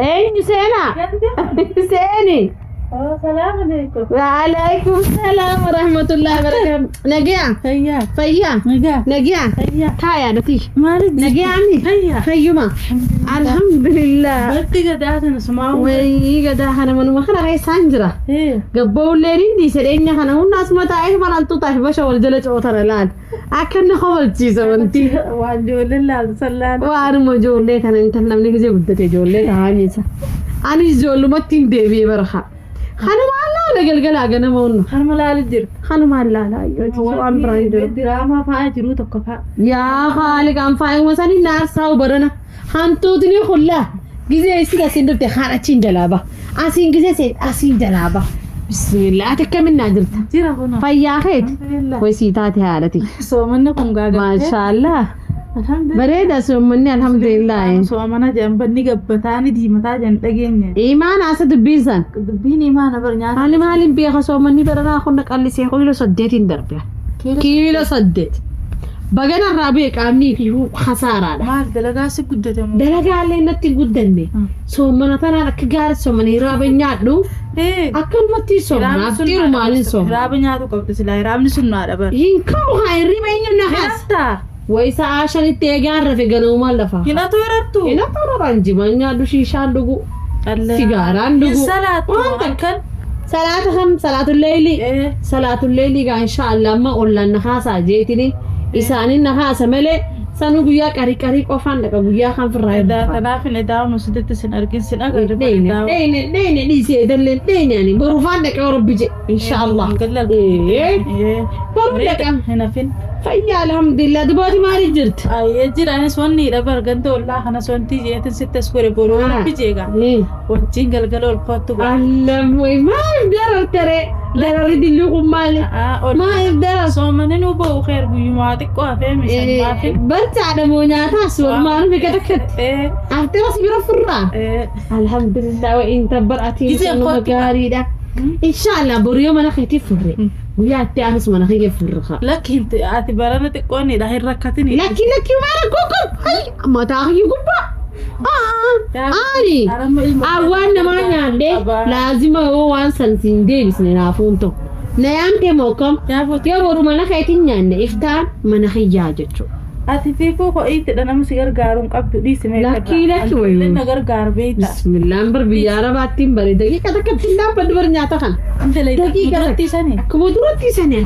Eenyu seenaa? Seeni. Salaam alaikum. Waalaikum salaam warahmatullahi wabarakatuh. Nagaa? Fayyaa. Fayyaa? Nagaa. Nagaa? Fayyaa. Taayaa dhati. Maaliif Nagaami? Fayyaa. Fayyuma? Alhamdulillah. Bakki gadaa sana sumaa. Wayii gadaa kana manuma kana keessaan jira. Gabboolleen hin dhiise dheenya kana humna asuma taa'ee malantuu taa'e basha wal jala cootana laal. Akka inni kofalchiisa wanti. Waan ijoolleen laaltu san laala. Waanuma ijoollee kana intal namni gisee guddate ijoollee ta'aniisa. Ani ijoollumatti hin deebi'e barha. Kanumaan laala galgalaa ganama hunna. Harma laalu jirta. Kanumaan laala waan biraan hin jiru. Diraamaa fa'aa jiru tokko fa'a. Yaa haaliqaan faayuma sanii naarsaa barana. Hantuutni hullaa gisee isin asiin dhufte haan achiin jalaa ba. Asiin gisee seen asiin jalaa ba. Bismillah ati akkamiin naa jirta? Jira kunoo. Fayyaa keeti? Alhamdulillah. Wayii taate haadhati. Soomanni kun gaagaa. Maashaallah. Alhamdulillah. Bareeda soommanni alhamdulillah. Soomana jedhan banni gabbataa ni diimataa jedhan dhageenye. Imaan asa dubbiin san. Dubbiin imaana bar nyaata. Maali maaliin beeka soommanni baranaa kun qallisee kiiloo saddeetiin darbe. Kiiloo saddeet. Bagana irraa bu'e qaamni fi hasaaraadha. Maal dalagaa si guddate moo? Dalagaallee natti hin guddanne. Soomana tanaan akka gaarii soomana hiraaba nyaadhu. Akkanumatti soomana aftiru maaliin soomana. Hiraaba nyaatu qabdu silaa hiraabni sunnaadha bar. Hin ka'u haa hirriba eenyu na haas. Hiraabtaa? Wayi sa'aa shanitti eegaan rafe ganamumaan lafa. Hin atoo hirabtu? Hin atoo raraan jimaan nyaadhu shiishaan dhugu. Sigaaraan dhugu. Hin salaattu Waan takka. halkan? Salaata kam salaatul leeyli. Salaatul leeyli gaa inshaallah amma ollaan na haasaa jeetini isaanin na haasa malee sanuu guyyaa qarii qarii qofaan dhaqa guyyaa kan firraa hin Edaa dhufa. kanaaf hin edaa'umu sitti sin argin sin agarre Dheyne dheyne dheyne dhiisee edalleen dheyne ani borufaan dhaqee rabbi je inshaallah. Boruu dhaqa. Hin hafin. Fayyaa alhamdulillah dubaati maaliif jirti? Ayyee jira anis wanni hidha bar ganda ollaa kanas wanti jeetin sitti as godhe boruu rabbi jeega. Wajjin galgala ol kottu godhe. Allam way maaliif darartere dararri dilluu kun maali? Maaliif darar? Soomani nu ba'u kheer guyyumaa xiqqoo hafee misan maafin. Barchaadha moo nyaataas walumaan bika takkatti. Aftira si bira furraa. Alhamdulillah wa in tabbar atiin Giseen sanuma kottu. gaariidha. Inshallah boru yoo mana keetii furre. Guyyaa itti aanus mana kiyya furre. Lakki ati barana xiqqoonidha hin rakkatini. Lakki lakki maara gogo. Hay mataa kiyya gubbaa. Ani awwaan namaa nyaadhe laazima yoo waan san siin deebisne naafuun tokko. Na yaamte mookam yoo boru mana keetiin nyaanne iftaan mana kiyyaa jechuudha. Ati fiifuu ho'iitidha nama si gargaaru hin qabdu dhiisi mee Lakkii lakki wayii. Na gargaaru beekta. Bismillaan bar biyya arabaattiin bare daqiiqa takkatti hin dhaabbadhu bar nyaata kana. Daqiiqa Duratti sani. Akkuma duratti sani.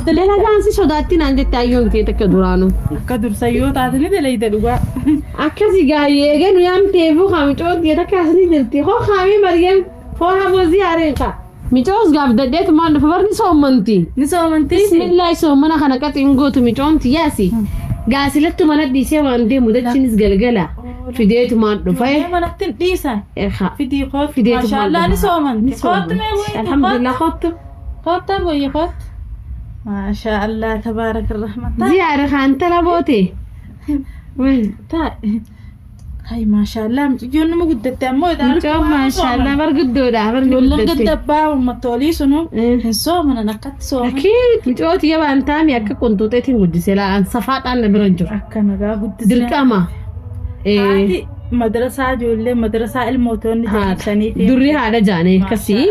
Dalagaan si sodaatti naan jette ayyoon kee takka duraanuu. Akka dursa yoo taate ni dalayda dhugaa. Akkasi gaayee eeganu yaamteefu kaamicoon kee takka asni jirti. Hoo kaamii Maryam hoo hamoozii haareen kaa. Micoos gaaf dadheetumaan dhufa barni soommanti. Ni soomantii? Bismillah soomana kana qaxiin gootu micoonti yaasi. Gaasilattu mana dhiisee waan deemu dachiinis galgala. Fideetumaan dhufa. Ijoollee manatti hin dhiisan. Fidii kootu. Fideetumaan Maashaallah ni dhufa. soomanti. Ni Kootu mee soomanti. boyyi. Alhamdulillah kootu. Kootta boyyi kootu. Maashaallah tabaarak rahman. Ziyaara kaan tala boote. Taa'e. Hay maashaallah mucayyoon nama guddatte ammoo Mucoon maashaallah bar guddoodha bar Ijoolleen guddatte. gadda abbaa uummattoolii sunu hin soomanan akkatti sooman. Akii mucooti yabaan taami akka qunxuuxeetiin guddise laalaan safaadhaan na bira hin jiru. Akka nagaa guddisee. Dirqama. Haati madrasaa ijoollee madrasaa ilmootoonni jedhamsanii fi. Durri haadha jaanee akkasii.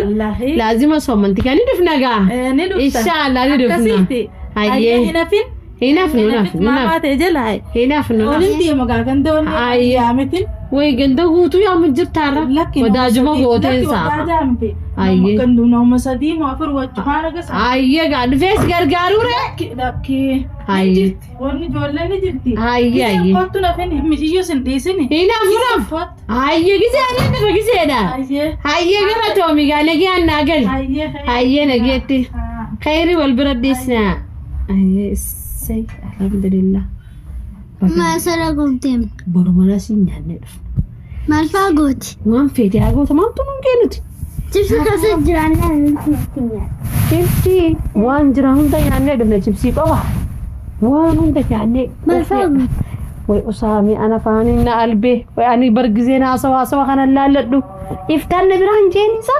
Laazima soomanti kan ni dhufna gaa. Ni dhufta. Inshaallah ni dhufna. Akkasiiti. Hayyee. Hin hafin. Hin hafnu hin hafnu. Maamaa ta'e jalaa. Hin hafnu. Olin deema gaa ganda wanni yaamitin. Way ganda guutuu yaamu jirtaarra. Wadaajuma gooteen saafa. Hayyee. Ganduu nama sadii moo afur wajjumaan agas. Hayyee gaa dhufees gargaaruu ree. Lakki. Hayyee. Wanni ijoolleen ni jirti. Hayyee hayyee. Kottu nafin mijiyyuu sin dhiisini. Hin hafu nafu. Hayyee gisee ni dhufa giseedha. Hayyee gara toomi gaa nagee annaa gali. Hayyee nageetti. Khayri wal bira dhiisnaa. Hayyee issee alhamdulillah. Maasara gubdeem. Boru mana siin nyaannee dhufna. Maal fa'aa gooti? Waan feete haa goota maaltu nun kennuti. Chipsi keessa jiraannaan nuti nyaata. Chipsii waan jira hunda nyaannee dhufna chipsii qofa. Waan hunda nyaannee. Maal fa'aa gooti? Way usaamii ana faaniin na albee. Way ani bargizeen haasawa haasawa kana laalladhu. Iftaan na biraan jeen isa.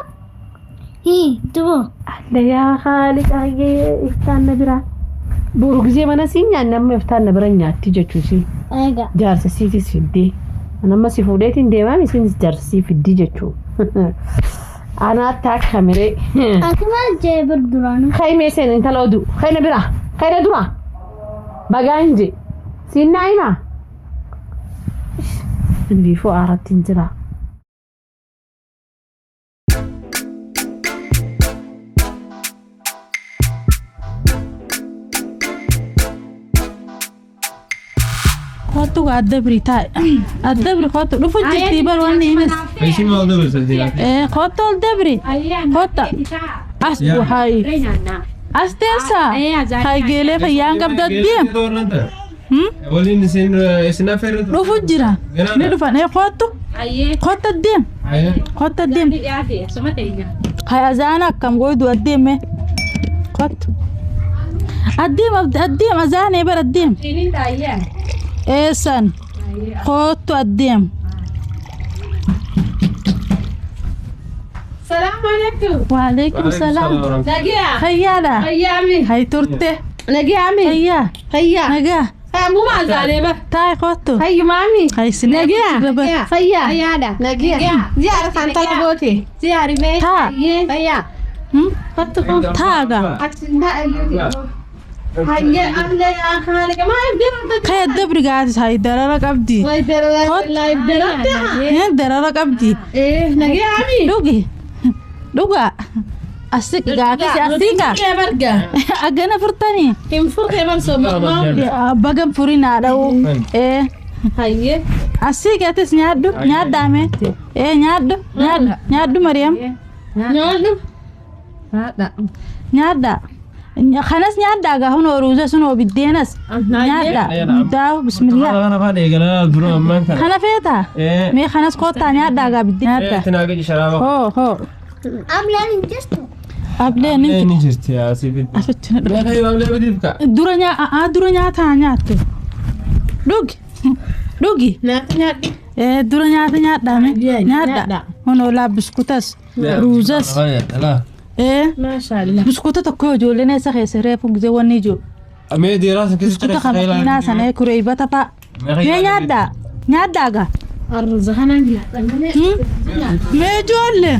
Hii, dubo. Alla yaa haaliqaayyee iftaan na biraan. Boru gizee mana siin nyaanne amma iftaan na bira nyaatti jechuusi. Egaa. Jaarsa siitis fiddee. Anamma si fuudheetiin deemaa isiinis jaarsa sii fiddii jechuu. Anaatti akka miree. Ati maal jee bir duraanuu? Kaimee seen intala oduu. Kaina bira. Kaina dura. Bagaan je. Siin naa himaa. Biifuu aaratti hin jira. Kottu adda biri taa'e. Adda biri kottu dhufu jirti bar wanni himis. Isin maal dabarsa Ee kottu ol dabri. Kotta. As hayi. As teessa. Hayi geelee fayyaan qabda deem. Waliin isin isin affeerratu. Dhufu jira. Ni dhufan ee kottu. Kotta deem. Kotta deem. Hayi azaana akkam goydu addeeme. Kottu. Addeem addeem azaanee bar addeem. Eessan. Kottu addeem. Salaamu alaikum. Waalaikum salaam. Nagiyaa. Fayyaadha. Fayyaami. Hay turte. Nagiyaami. Fayyaa. Fayyaa. Nagaa. Fayyamuu zaanee bar. Taa'e kottu. Fayyu maami. Hay sinee. Nagiyaa. Fayyaa. Fayyaadha. Nagiyaa. Ziyaara kan tala goote. Ziyaari mee. Taa. Fayyaa. Kottu kun. Taaga. Hayyee alla yaa haaliqa maaliif deemta? Kaya dabri gaatis hay darara qabdi. Way darara wallahi darara. Ee darara qabdi. Eh nagiyaami. Dhugi. Dhuga. Asiq gaafis asiqa. Barga. Agana furtanii. Hin furree ban sooma. Bagan furinaa dha'u. Ee Hayyee. asiqa atis nyaadhu nyaadhaame. Ee nyaadhu nyaadhu nyaadhu Mariam. Nyaadhu. Nyaadha. Kanas nyaadhaa gaa hunoo ruuza sunoo biddeenas. Nyaadha. Daawu bismillah. Kana afaan eegalaa dura ammaan kana. Kana feetaa? Ee. Mee kanas kottaa nyaadhaa gaa biddeen. Nyaadha. Tinaa gaji sharaaba. Hoo hoo. Ablaan hin jirtu. Ablee nin Ni jirti asii biddi. asitti na dhufe. Mee kayyuu ablee bidiif ka. Dura nyaa dura nyaataa nyaattu. Dhugi. Dhugi. Nyaata nyaadhu. Ee dura nyaata nyaadhaame. Nyaadha. Hunoo laa biskutas. Ruuzas. Ee Maashaallah. biskuta tokko ijoolleen eessa keessa reefu gisee wanni ijoo. Mee dhiiraa san keessa Biskuta kan makiinaa sana kureeybata fa'a. Mee nyaadhaa. Nyaadhaa gaa. Arruza kanaan nyaadha. Mee ijoollee.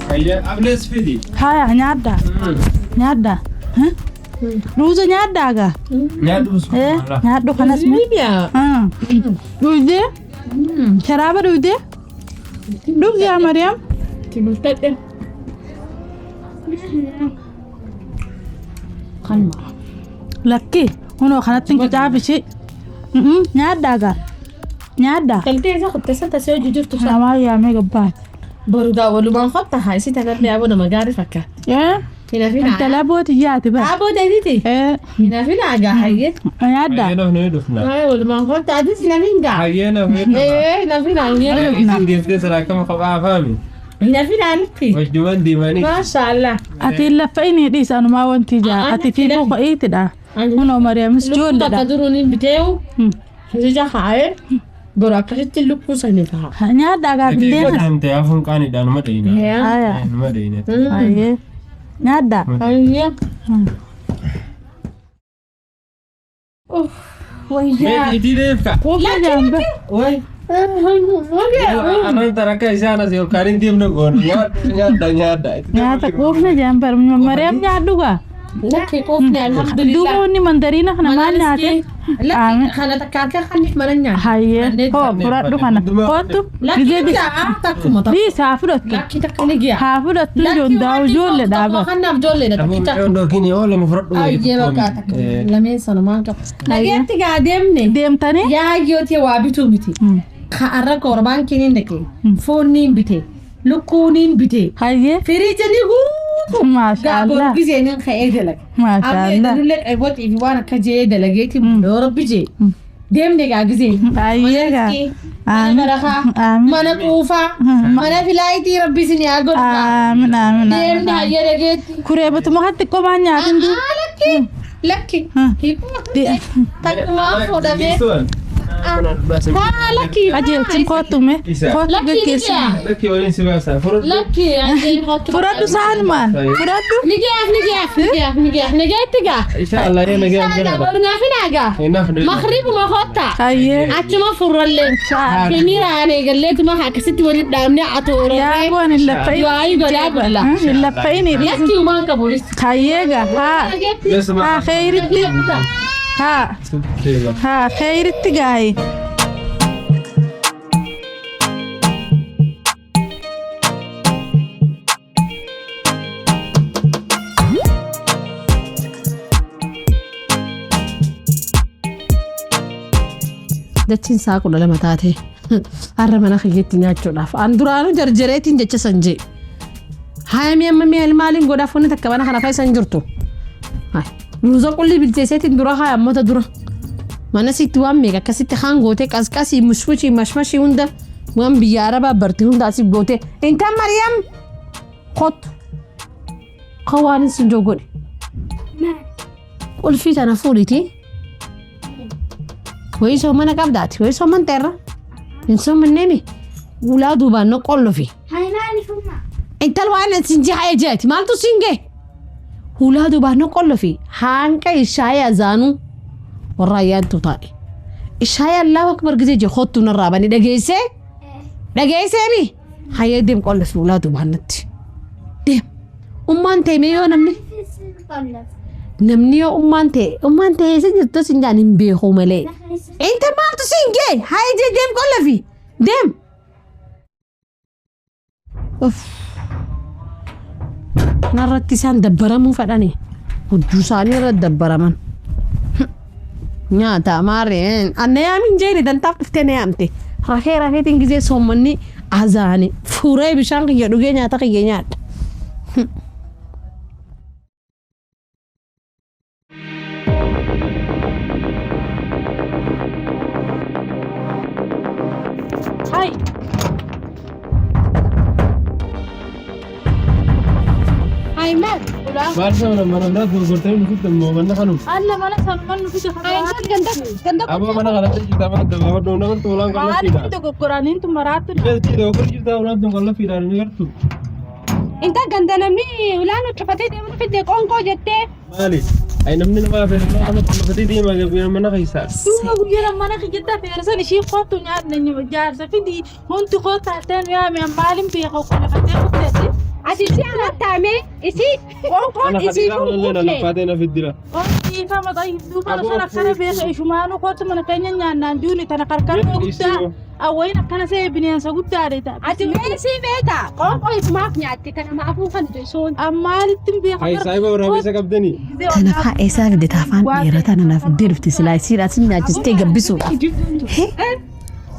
Hayyee ablees fidi. Haya nyaadhaa. Nyaadhaa. Ruuza nyaadhaa gaa. Nyaadhu Ee biskuta. nyaadhu kanas mee. Libiyaa. Dhugdee? Sharaaba dhugdee? Dhugdi yaa Mariam? Tibultadhe. Kanuma. Lakki hunoo kanatti hin qicaafishee. Nyaadhaa gaa. Nyaadhaa. Galtee isa qottee santa si hojii jirtu sana. Namaa yaamee gabbaati. Boru gaa walumaan qotta haa isi tagarri aboo nama gaarii fakkaata. Ee Hinafina. intala booti yaati bara. Aboo deetiti. Ee Hinafina gaa hayyee. nyaadhaa. Hayyee nafni dhufna. Hayyee walumaan qotta atis hinafin gaa. Hayyee nafni dhufna. Ee hinafina hayyee. Isin deemtee silaa kama kophaa afaami. Hinafina nutti. Wajjumaan deemanii. Maashaallah. Ati lafa inni dhiisa anumaa wanti jaa. Ati fiifuu ko'iitidha. Hunoo Mariamis Lukkuu takka ijoolleedha. duruun hin biteewu. Ija haa'ee boru akkasitti lukkuu sanii ta'a. Nyaadhaa gaa biddeenas. Deemtee hafuun qaaniidhaan numa dheeyina. Haya. Numa dheeyina. Hayyee. Nyaadhaa. Hayyee. Mee itti deefka. Quufa jaamba. Way. Anaan tarakka isaan asii ol kaaniin deemna goona. Nyaadha nyaadha. Nyaata quufna jaamba. Mariam nyaadhu gaa. Lakki quufne alhamdulillah. Duuba wanni mandariina kana maal nyaate? Lakki kana takka harka kanniif mana nyaata. Hayyee. Hoo fudhadhu kana. Kottu. Lakki Gizee takkuma takka. dhiisa haa fudhattu. Lakki takka ni giyaa. Haa fudhattu ijoon daa'u ijoollee dhaaba. Kanaaf ijoolleedha takkicha. Yookiin oo lama fudhadhu. Ayyee bakka takka lameen sanumaan qabu. Nageetti gaa deemne. Deemtanii? Yaa yooti waa bituu miti. Ka'arra korbaankiin hin dhaqe. Foonniin bite. Lukkuuniin bite. Hayyee. Firiijanii guutuu. Maashaallah. Gizeenin ka'ee dalaga. Maashaallah. Amma illee waxii fi waan akka jee dalageeti yoo rabbi jee. Deemne gaa gisee. Ayyee gaa. Mana barakaa. Aamin. Mana quufaa. Mana filaayitii rabbi isin haa godhu. Aamin aamin. Deemne hayyee dhageetti. Kuree batuma hatti qomaan nyaatin du. Lakki. Lakki. Takkumaan fuudhamee. Haa lakki. Qajeelchin kootu mee. Kootu Lakki gaggeessi. ni Lakki waliin si baasa. Fudhadhu. Lakki. Fudhadhu saanumaan. Fudhadhu. Ni gaaf ni gaaf ni gaaf ni gaaf ni gaatti gaa. Insha Allah ee nagaa hin gala. Barnaa fi naagaa. Hinnaaf ni. Makriibuma kottaa. Ayyee. Achuma furrallee. Kemiiraan eegalleetuma akkasitti walitti dhaabnee Yaa atoorarree. goon hin laffa'in. Du'aayii godhaa bulla. Hin laffa'in. Lakki uumaan qabu. Hayyee gaa. Haa. Haa kheyritti. Haa. Haa kheyritti gaayi. Dachiin isaa 12 taate har'a mana kiyyeetti nyaachuudhaaf. An duraanuu jarjareetiin jecha san jee. Haayamii amma mi'a maaliin godhaaf wanni takka mana kana keessa hin jirtu. Ruuza qullii bilcheesseetiin dura haaya ammata dura. Mana sitti waan meeqa akkasitti haan gootee qasqasii mushmushii mashmashii hunda waan biyya arabaa barte hunda asii gootee. Intan Mariyam kottu. Kan waan hin sinjoo godhe. Qulfii tana fuudhitii. Wayii soomana qabdaati. Wayii sooman teerra. Hin soomanneemi. Ulaa duubaan no qollofi. Hai maaliifummaa? Intal waan sin jee jeeti. Maaltu siin ga'e? Ulaa duubaan no qollofi. Hanqa ishaayee azaanuu warra ayyaantu taa'e. Ishaayee Allahu akbar gisee jee kottu narraa bani dhageessee? Dhageesseemi? Hayyee deem qollofi ulaa duubaan natti. Deem. Ummaan teemee yoo namni namni yoo ummaan ta'e ummaan ta'e isa jirtu sin jaan hin beeku malee. Inta maaltu siin ga'e? Hayyee jee deem qollofi. Deem. Uff. Narratti isaan dabbaramuu fedhani. Hudduu isaanii irratti dabbaraman. Nyaata maarree anna yaamin jeeni dantaaf dhuftee na yaamte. Rafee rafeetiin gisee soommanni azaani fuuree bishaan kiyya dhugee nyaata kiyya nyaadha. Hai. Hai maal? Maal sana mana biraa gurgurtee nuti immoo mana kanum. Alla mana sanuman nuti Ganda ganda Aboo mana kanatti jirta mana dabaafadhu nama tuulaan Maaliif qal'afiidha. dogoggoraniin tun maraattu? Dogoggora jirta ulaan tun qal'afiidhaan ni gartu. Inta ganda namni ulaan cufatee deemu fidde qoonqoo jettee. Maali? Ay namni nama hafe nama qal'afatee deema mana keessa. Duuba guyyaa mana kiyyatti affeersan ishii kottu nyaatne jaarsa fidi hundi kottu yaame maalin beeka qolafatee kutteetti. Ati si amattaame isi qoonqoon Ana isii fadhiidhaa hullee na laffaatee na fiddira. Dhiifama duuba sana akkana beeka ishumaanuu kottu mana keenya nyaannaan duuni tana qarqarroo guddaa awwayin akkana see bineensa guddaadha. Ati meesii beeka qoonqoo isumaaf nyaatte kana maafuu kan isuun. Maalitti beeka. Hay saayiba waraabessa qabdanii. Tana faa eessaa fidde taafaan dheeraa tana naaf fiddee dhufte silaa isiidhaa sin nyaachistee gabbisuudhaaf.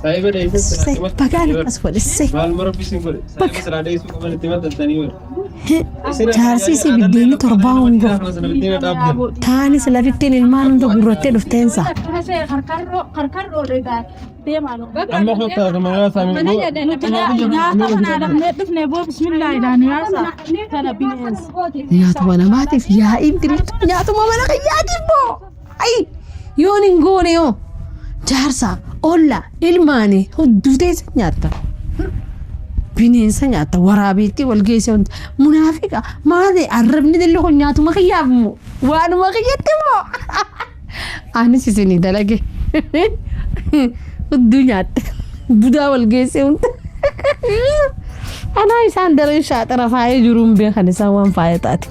Saayiba dheessee Bagaan akkas godhisse. Maal mara siin godhe? Saayiba silaa dheessuu qaban itti maxxansanii godhe. Jaarsi isii biddeenni torbaa hunda. Taanis lafittiin ilmaan hunda gurrattee dhufteensa. Akkana see qarqarroo deemaa. Amma kottaa mana saamii. Nyaata kana dhabnee dhufnee boo bismillaahi yaasa tana bineensa. Nyaatuma namaatiif yaa'iin diriirtu nyaatuma mana kiyyaatiif moo? Ayi yoon hin goone yoo jaarsa olla ilmaani hudduu teessa nyaatta. Bineensa nyaatta waraabeetti wal geesse hunda munaafiqa maali arrabni dilli kun nyaatuma kiyyaaf moo waanuma kiyyatti moo? Anis isinii dalage hudduu nyaatta budaa wal geesse hunda. Anaa isaan daran shaaxara faayee jiru hin beekan isaan waan faaya taate.